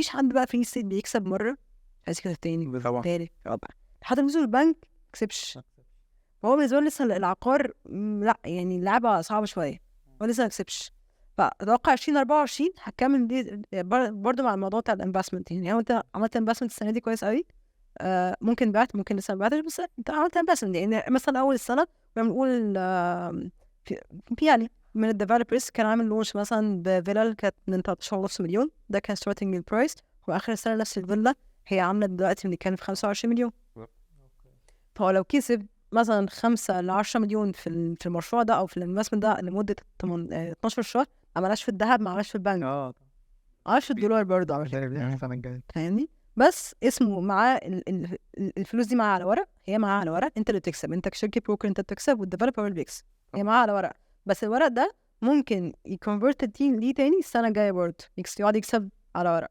مفيش حد بقى في estate بيكسب مره، عايز يكسب تاني، تالت، رابع، حتى فلوسه البنك ما كسبش. فهو بالنسبة له لسه العقار لا، يعني اللعبة صعبة شويه، هو لسه ما كسبش. فاتوقع 2024 هتكمل دي برضه مع الموضوع بتاع ال investment. يعني هو انت عملت investment السنة دي كويس قوي، ممكن بعت، ممكن لسه ما بعتش، بس انت عملت investment. يعني مثلا اول السنة كنا بنقول في يعني من ال developers كان عامل launch مثلا بفيلا كانت من 13.5 مليون، ده كان starting price، واخر السنة نفس الفيلا هي عامله دلوقتي بنتكلم في 25 مليون. فهو لو كسب مثلا 5 ل 10 مليون في المشروع ده او في ال investment ده لمدة 12 شهر، ما عملهاش في الذهب، ما عملهاش في البنك، ما عملهاش في الدولار برضه على فكرة. السنة الجاية. فاهمني؟ بس اسمه معاه الفلوس دي معاه على ورق، هي معاه على ورق. انت اللي بتكسب، انت كشركة broker انت بتكسب وال developer هو اللي بيكسب. هي معاه على ورق، بس الورق ده ممكن ي convert ليه تاني السنة الجاية برضه يقعد يكسب على ورق.